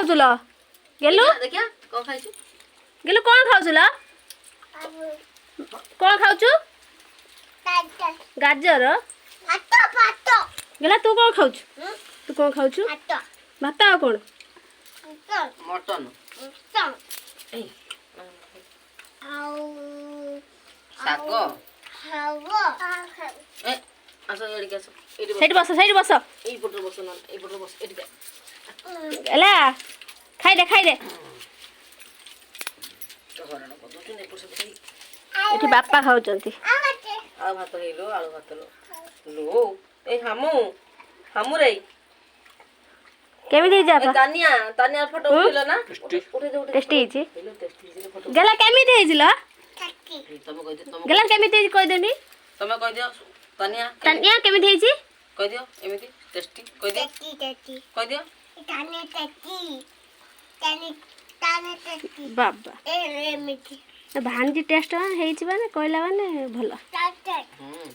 ଖାଉଥିଲ ଗେଲୁ? ଦେଖିଆ, କଣ ଖାଇଛୁ? ଗେଲୁ, କଣ ଖାଉଥିଲ? କଣ ଖାଉଛୁ? ଗାଜର। ଗେଲା, ତୁ କଣ ଖାଉଛୁ? ତୁ କଣ ଖାଉଛୁ? ଭାତ ଆଉ କଣ? ମଟନ, ଶାଗ। ଏ ଆସ, ଏଇଠିକି ଆସ, ଏଇଠି ବସ। ସେଇଠି ବସ, ସେଇଠି ବସ। ଏଇପଟରେ ବସ, ନହେଲେ ଏଇପଟରେ ବସ, ଏଇଠି। ହେଲା, ଖାଇଦେ, ଖାଇଦେ। ହଇରାଣ କରିଦଉଛନ୍ତି ଏପଟ ସେପଟ ହେଇକି। ଏଠି ବାପା ଖାଉଛନ୍ତି। ଆଳୁ ଭାତ ହେଇଲୋ, ଆଳୁ ଭାତ ଲୋ ଲୋ। ଏଇ ହାମୁ, ହାମୁ ରେ। କେମିତି ହେଇଛି ଏ ବାପା? ତାନିଆ, ତାନିଆ, ଫଟୋ ଉଠେଇଲ ନା? ଉଠେଇ ଦେ, ଉଠେଇ। ଟେଷ୍ଟି ହେଇଛି। ହେଇଲୋ, ଟେଷ୍ଟି ହେଇଛି ଫଟୋ। ଗେଲା, କେମିତି ହେଇଛି ଲୋ? ତମେ କହିଦିଅ, ତମେ। ଗେଲା, କେମିତି ହେଇଛି କହିଦେନି। ତମେ କହିଦିଅ ତାନିଆ। ତାନିଆ, କେମିତି ହେଇଛି? କହିଦିଅ, ଏମିତି ଟେଷ୍ଟି କହିଦିଅ, କହିଦିଅ। ବାବା, ଭାଣିଜି ଟେଷ୍ଟ ହେଇଛି ମାନେ କହିଲା ମାନେ ଭଲ। ହୁଁ।